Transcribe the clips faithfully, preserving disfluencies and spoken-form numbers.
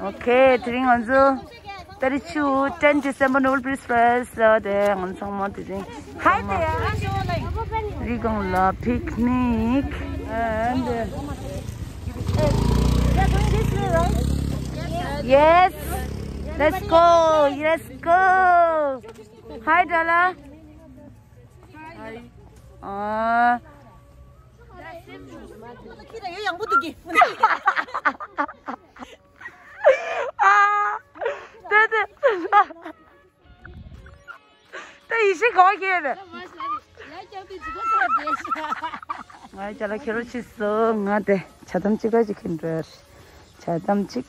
Okay, དེ་རིང་ང་ཚོ་thirty-two ten December Nobel Peace Prize ལ་དེ་ང་ཚང་མ་དེ་རིང་Hi there. རི་སྒང་ལ་picnic and Yes. Let's go. Let's go. Hi, Dala. Hi. ཨ། ཨ། དེ་དེ། ད་ཡིད་ཆེས་ག་བ་ཁྱེར་རེད། ང་ཅ་ལག་ཁྱེར་རོགས་བྱེད་སོང་། ང་དེ་ཇ་དམ་གཅིག་ག་ཅིག་ཁྱེར་འགྲོ། ཇ་དམ་གཅིག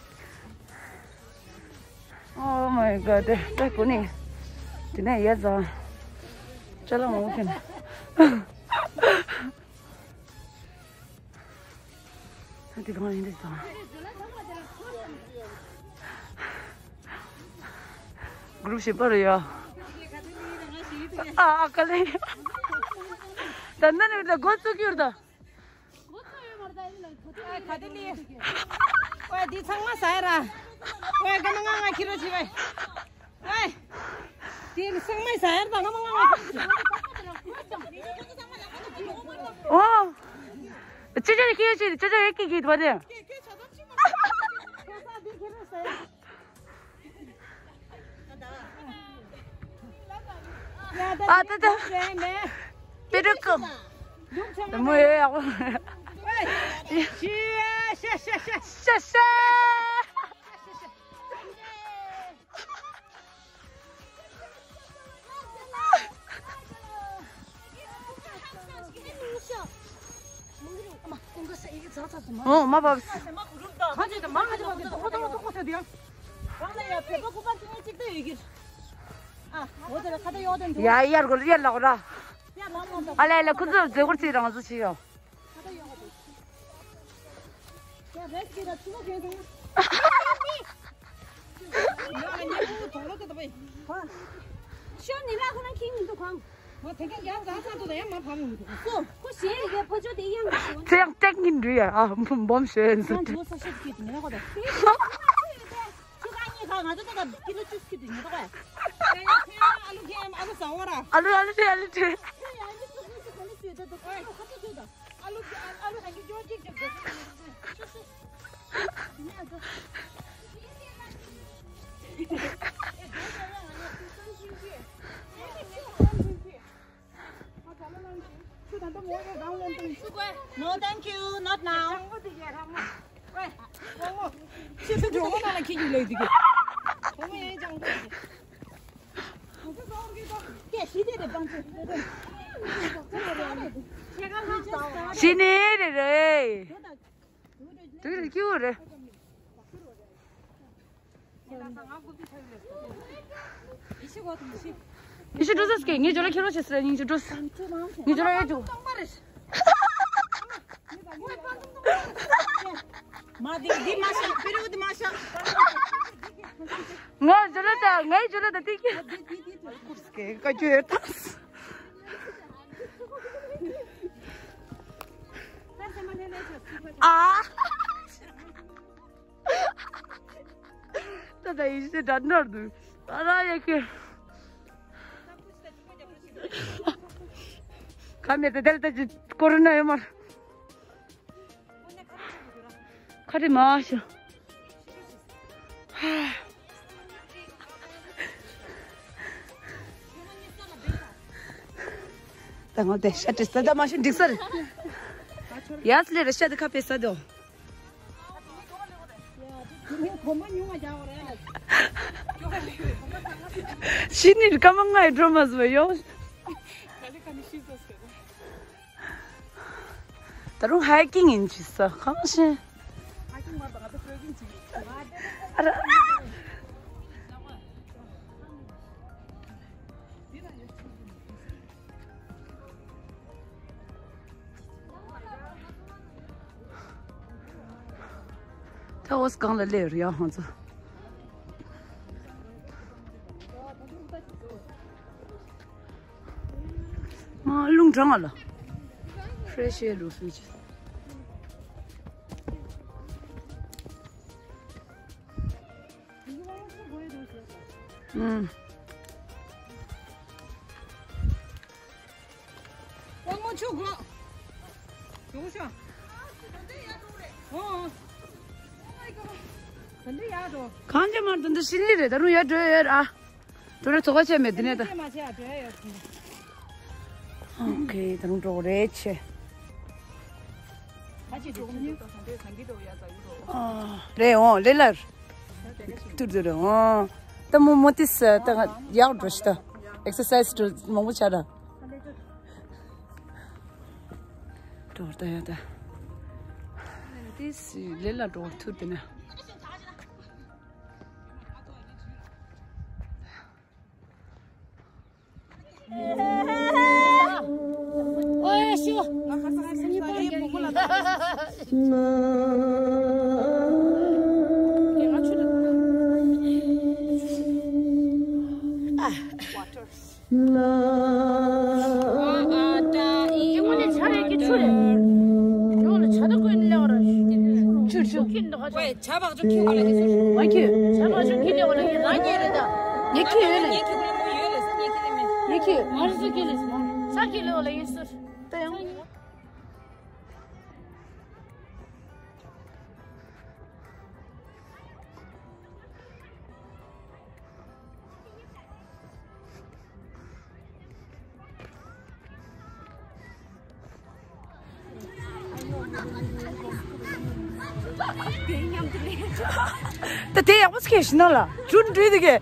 Oh my god, དེ་ད་ཀུ་ནི་དེ་ནས་ཡ་ཛ་ཅ་ལག་མང་པོ་ཁྱེར། ཨ་དེ་གང་ཡིན་དེ་ཙང་གུ་རུབ་ཞིག་པར་ཡོད། ཨ་ཨ་ཀ་ལེ། ད་ནི་ད་འགོ་བཙུགས་ཡོད་ད། ཨ་ག་དེ་ལི། ཨོ་དེ་ཚང་མ་ཟ་ཡ་ར། ཨོ་ག་ན་ང་ང་ཁྱི་རོ་ཆི་བས། ཨོ། དེ་ཚང་མ་ཟ་ཡ་ར་ད་ང་མ་ང་ང་ཁྱི་རོ་ཆི། ཨོ། ཅི་ཅི་ཁྱི་ཆི་ཅི་ཅི་ཡེ་ཀི་གི་བ་དེ། ཨ་ཏ་ཏ། པེ་རུ་ཀུ། མོ་ཡེ་ཡག་པོ། ཤ་ཤ། ཨོ་མ་བབས། ཡ་ཡར་གོ་ཡར་ལག་ར། ཨ་ལེ་ལེ་ཁུ་ཚུར་མཛེས་སྒོར་ཚིག་རང་བཟོ་བྱེད་ཡོ། ཚེ་ཡང་སྟེགས་ཉིན་འགྲོ་ཡ། ཨ་འབོམ་ཤོད་ཟེར་ཏེ། ཨ་ལུ་ཨ་ལུ་ཨ་ལུ་ཨ་ལུ། No, thank you, not now. ཤི་ནི་རེད་རེད། དེ་རིང་སྐྱིད་པོ་རེད། ཡེ་ཤེས་འགྲོ་ས་སྐད་ངས་ཇོ་ལ་ཁྱེར་རོགས་བྱེད་ཟེར་ཡིན་ཅི་འགྲོ་ས། ངས་ཇོ་ལ་ཡེ་ཇོ། མ་དེ་འདི་མ་ཤ་པི་རུ་འདི་མ་ཤ། ང་ཇོ་ལ་ད་ངའི་ཇོ་ལ་ད་ཏིག་ཀི། སྐད་ཀ་ཅོ་ཡོད་ད། ཨ། ད་ད་ཡིན་ཞེས་འདྲ་འདྲ་འདུག་ཨ་ར་ཡ་ཁྱེར། ཁ་མེད་དེ་དེར་ད་ཅི་ཀོ་རོ་ན་ཡོད་མ་རེད། ཁ་རི་མ་ཤོ། ད་ངོ་དེ་ཤ་ཏྲི་ས་ད་མ་ཤོ་འགྲིག་ས་རེད། ཡ་སི་ལེ་རེ་ཤ་དེ་ཁ་པེ་ས་དོ། ཤི་ནི་རི་ཀ་མ་ང་ཡི་ཌོ་མ་ཟོ་ཡོ། ད་རུང་ཧའི་ཀིང་ཡིན་ཅི་ས་གང་ཤེས། ཨ་ར། ད་འོ་སྒང་ལ་སླེབས་རེད་ཡ་ཧང་ཚ། མ་རླུང་གྲང་ང་ལ། ཧྲེ་ཤེ་རུ་སུ་ཅི། ཨུམ། དབང་མོ་ཆུ་གོ། ཡོང་ཤོག་ཨོ། གང་ཅི་མར་དུ་འདི་ཤི་ལི་རེད། ད་རུང་ཡར་འགྲོ་ཡོད་ར། འགྲོ་ར་ཚོགས་པ་བྱས་མེད་འདི་ནས་ད། ཨོ་ཁེ། ད་རུང་འགྲོ་རེད་ཆེ། ཨ་ཅེ་འགྲོ་མི་ཨ་རེད་འོང་ལེ་ལར། ཏུར་ཏུར་འོང་། ད་མོ་མོ་ཏིས་ད་ཡག་འགྲོ་ཤི་ད། ཨེག་སར་སའིས་འགྲོ་མང་པོ་བྱ་ར། འགྲོ་ད་ཡ་ད། ཏིས་ལེ་ལར་འགྲོ་ཐུར་ཏེ་ན། ཆུ་ཆུ། ཆུ་ཆུ། ཁྱི་འདི་ཁ་ཆུ། ཆ་བག་ཆུ་ཁྱི་བ་ལ་ཡིན་ཟེར། མ་ཁྱི། ཆ་བག་ཆུ་ཁྱི་ལེ་བ་ལ་ཡིན་རང་ཉེ་རེད་ད། ཉེ་ཁྱི་ཡོད་ལེ། ཉེ་ཁྱི་བ་ལ་མོ་ཡོད་ལེ་ཟེར་ཉེ་ཁྱི་ལེ་མེ། ཉེ་ཁྱི། ང་རེ་སུ་ཁྱི་ལེ་ཟེར། ཆ་ཁྱི་ལེ་བ་ལ་ཡིན་ཟེར། ད་ཡང་། ད་དེ་ཡག་པོ་སྐད་ཤི་ན་ལ་གྲུ་འདྲུད་དེ་གས།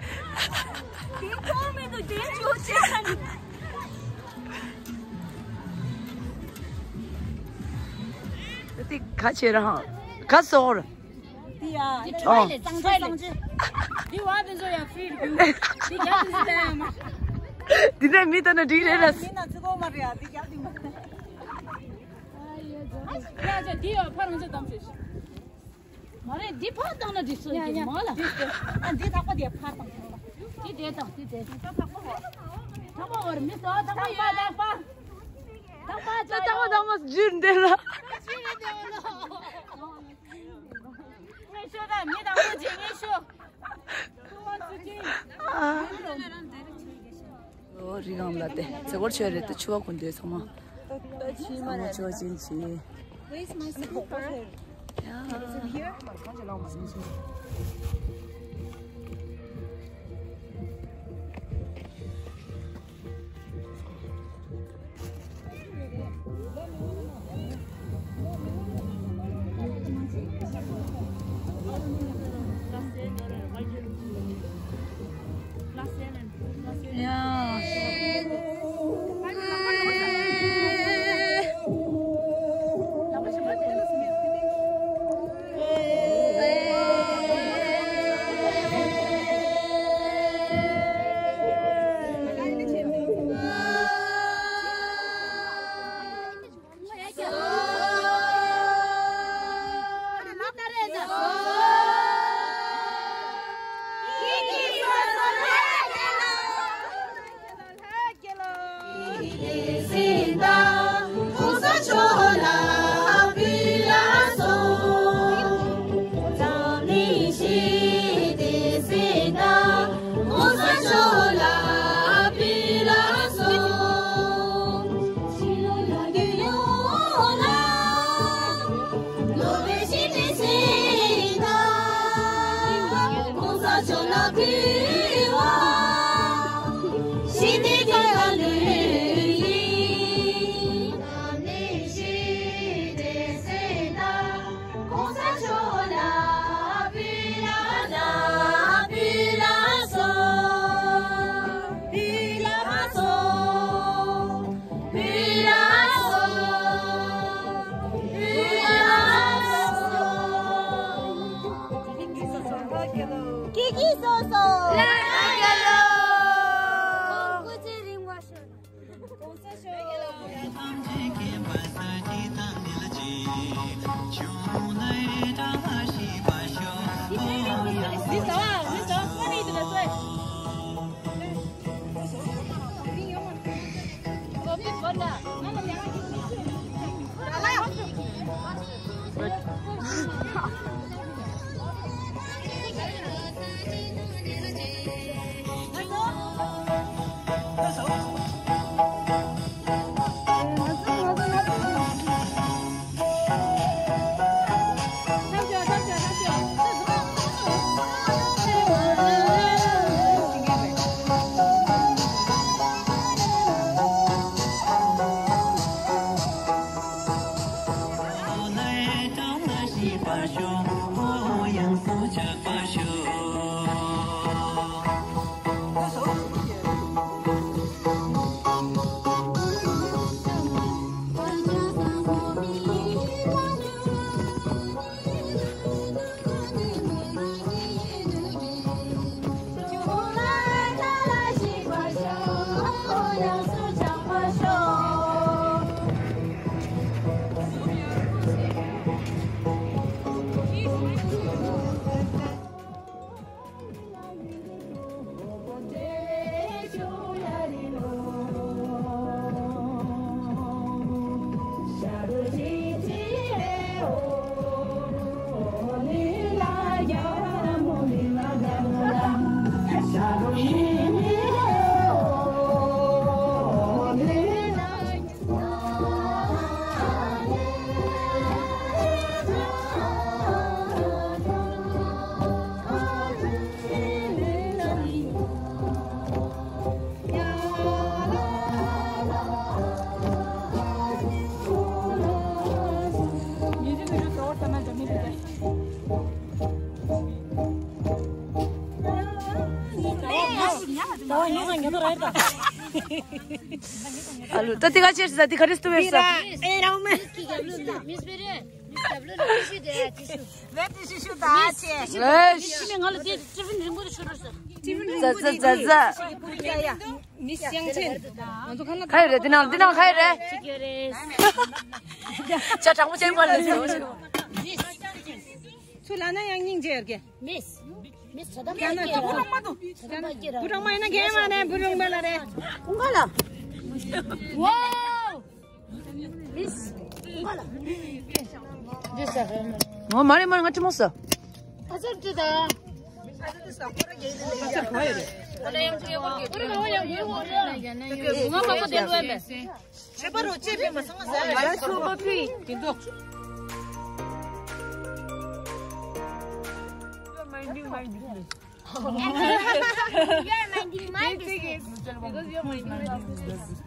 དེ་ཐོག་མེད་དུ་དེ་ཅོ་ཅེ་ཁ་ནི། ད་དེ་ག་བྱེད་ར་ཧང་ག་སོག་ར། འདི་ཡ། འདི་ཨོ། ཊོའི་ལེཊ། ཊོའི་ལེཊ། འདི་བ་དེ་ཚོ་ཡ་ཕི་རི་རྒྱུ། འདི་རྒྱ་དེ་ཚོ་ལ་ཡ་མ། འདི་ནས་མི་ལྟ་ན་འགྲིག་རེད་ལ། མི་ན་ཚི་གོ་མ་རེད་ཡ། འདི་རྒྱ་དེ་མ། ཡ་ཡ་འདི་ཡ་ཕ་རང་ཚོ་དམ་ཞེས། མ་རེད། འདི་ཕར་བཏང་ན་འགྲིག་སོ་ཡ་ཡ། མ་ལ། ཨ་འདི་ཐག་པ་དེ་ཕར་བཏང་། འདི་དེ་དང་འདི་དེ། ཐག་པ་ཧོ། ཐག་པ་ཧོ་རེད་མི་སོ་ཐག་པ་ཡོད་ཐག་པ། ཐག་པ་ཚོ་ཐག་པ་དང་མ་འཇུར་འདི་ལ། ངས་ཤོད་ད་མི་དང་པོ་ཅིག་ངས་ཤོད། ཨ། ཨོ་རི་གང་ལ་དེ་ཚེ་སྐོར་ཆོས་རེད་དེ་ཆུ་བ་ཀུན་དེ་ཚང་མ། ཚང་མ་ཆོས་ཅན་ཆི། Where is my slipper? Is it here? ཨ་ལུ། ད་དེ་ག་ཆེར་ཟ། དེ་ག་རེ་སྟུ་བེར་ཟ། ཟ་ཟ་ཟ་ཟ། ག་ཡོད་རེད། འདི་ནང་འདི་ནང་ག་ཡོད་རེད། ཅ་དྲང་པོ་ཅན་པ་ལ་ཟེར་བ་ཞིག་ཚུར་ལ་ན་ཡང་སྙིང་རྗེ་ཡོད་གི། མིས། མིས་ཚོ་ད་ཡང་ན་ཅོག་པོ་རང་མ་འདུག་བུ་རང་མ་ཡིན་ན་རྒན་མ་ནས་བུ་རུང་མ་ལ་རེད། ཀུང་ག་ལ། ཝའོ། མིས། ཀུང་ག་ལ། འདི་ཟ་ཧེ་མ། ངོ་མ་རེད་མ་རེད། ང་ཁྲི་མོ་ཟ། ཨ་ཙར་ཏི་ད། ཨ་ཙར་ག་བ་ཡོད་རེད། ཨ་ཙར་ག་བ་ཡོད་རེད། ཨ་ཙར་ག་བ་ཡོད་རེད། ང་མ་གོ་དེ་ལོས་མེད། ཁྱད་པར་རོ་ཅེས་པའི་མ་སང་ང་ཟ་ཡ། ང་ཆོ་པ་ཕི་ཡིན་འདུག You're minding my business. Because you're minding my business.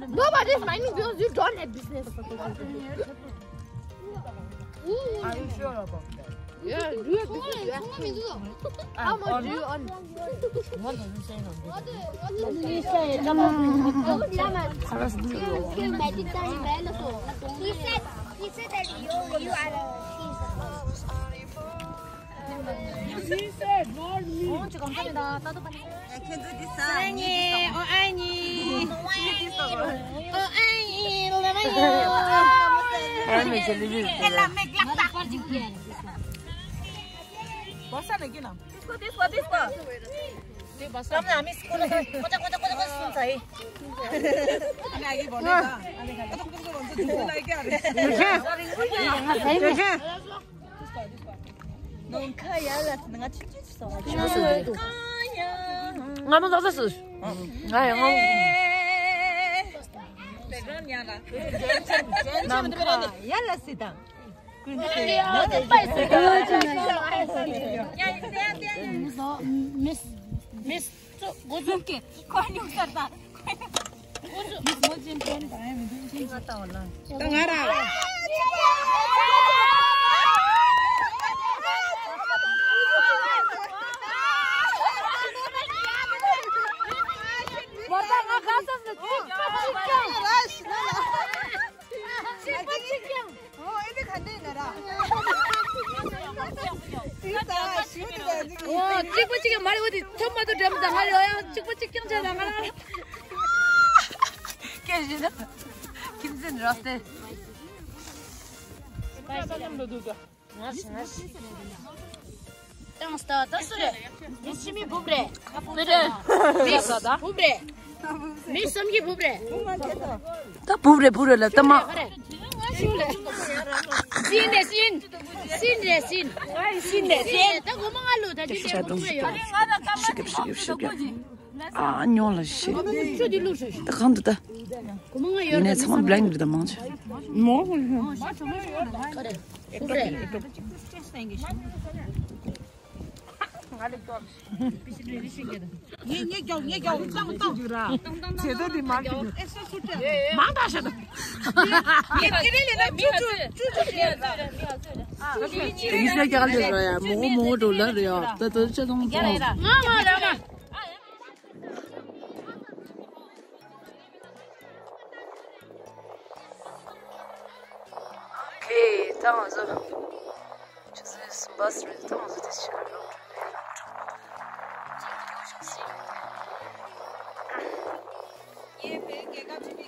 Nobody's minding because you don't have business. Are you sure about that? Yeah, do you have business? Yeah. How much do you earn? What does it say on this? He said, he said that you, you are a thief. He said, not me. ཁྱེད་ཚོ་འདི་ཟ། ཨ་ནི། ཨོ་ཨ་ནི། ཨོ་ཨ་ནི། ལ་མ་ཡོ། ཨ་མི་ཅི་ལི་ལི། ཨེ་ལ་མེག་ལག་ཏ། བ་ས་ནས་ཀྱི་ན། This one, this one, this one. དེ་བ་ས་ནས་མི་སྐོར་ལ་ཁོ་ཚ་ཁོ་ཚ་ཁོ་ཚ་སུན་ཚ་ཡི། ཨ་ནི་ཨ་གི་བོ་ནི་ད། ཨ་ནི་ག་ད་ཁོ་ཚ་ཁོ་ཚ་ལ་ཀྱ་རེ། This one, this one. ནོ་ཁ་ཡ་ལ་ང་ཅི་ཅི་སོང་། ང་མོ་ཟ་ཟ་སུ། ང་ཡང་ངོ་། ནམ་ཁ་ཡ་ལ་སི་དང་། Miss, Miss, go zoom ke. Koi nahi uttarta. Miss, go zoom ke. ད་ང་ར། མོ་ད་ང་ག་ས་ནས་གཅིག་པ་གཅིག་རྐྱང་། གཅིག་པ་གཅིག་རྐྱང་། ཨོ་ཨེ་དེ་ག་འདྲ་ཡིན་ན་ར། ཏི་ས་ཞུ་དེ་ག་འདྲ་ཡིན། ཨོ་གཅིག་པ་གཅིག་རྐྱང་མ་རེད། འོ་དེ་ཐོབ་མ་ཐོབ་འདྲ་མི་འདུག་ང་ལ་ཡང་གཅིག་པ་གཅིག་རྐྱང་བྱས་ན་ང་ལ། སྐད་བཞིན་ན་ཁྱིམ་འཛིན་རོགས་ཏེ། ང་ཞིག་ང་ཞིག་ཏང་སྟ་ད་སུ་རེད། མི་ཕྱི་མི་བུབ་རེད། བུབ་རེད། མི་ས་ད་བུབ་རེད། མི་སུམ་གྱི་བུབ་རེད། ད་བུབ་རེད་བུབ་རེད་ལ་ད་མ། ཤིན་རེད་ཤིན། ཤིན་རེད་ཤིན། ཤིན་རེད་ཤིན། ད་གོ་མ་ང་ལོ་ད་ཅི་ལས་གོ་མ་ཡོད། ཤི་གི་ཤི་གི་ཤི་གི་ཨ་ཉོ་ལ་ཤི། ད་གང་འདུག་ད། ཡིན་ནའི་ཚང་མ་blank་རེད་ད་མང་ཆེ། མོ། ངས་ངས་རྒྱག་ངས་རྒྱག་ཏང་ཏང་རྒྱུག་ར། ཚེ་ད་དེ་མར་རྒྱུག་མང་ད་ཤ་ད། ངས་དེ་རིང་ལས་ན་བཅུ་བཅུ་བཅུ་བཅུ་ཡ། དེ་ཤ་རྒྱག་ལས་ར་ཡ་མོ་མོ་འགྲོ་ལ་རེད་ཡ། ད་ད་ཤ་ཚང་ཚང་། ང་ང་ལ་ང་། ཨོ་ཁེ། ད་ང་ཚོ་ཆུ་ཚོད་གསུམ་པ་ཙམ་རེད། ད་ང་ཚོ་དེ་ཕྱི་ལ་ལོག་འགྲོ་རེད།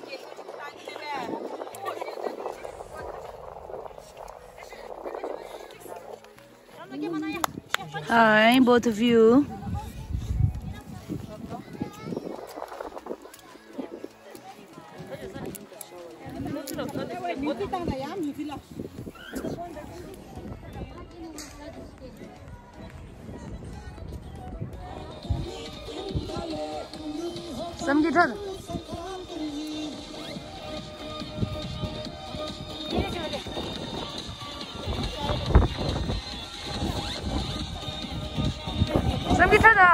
ཡེ་བོད་རྒྱལ་ཁབ་ཆེན་པོའི་རྒྱལ་ཤོག་ཅིག་བཏང་གི་མེད་པས། Hi, both of you. བསམ་གྱིས་ཁྲོ། བསམ་གྱིས་ཁྲོ་དང་།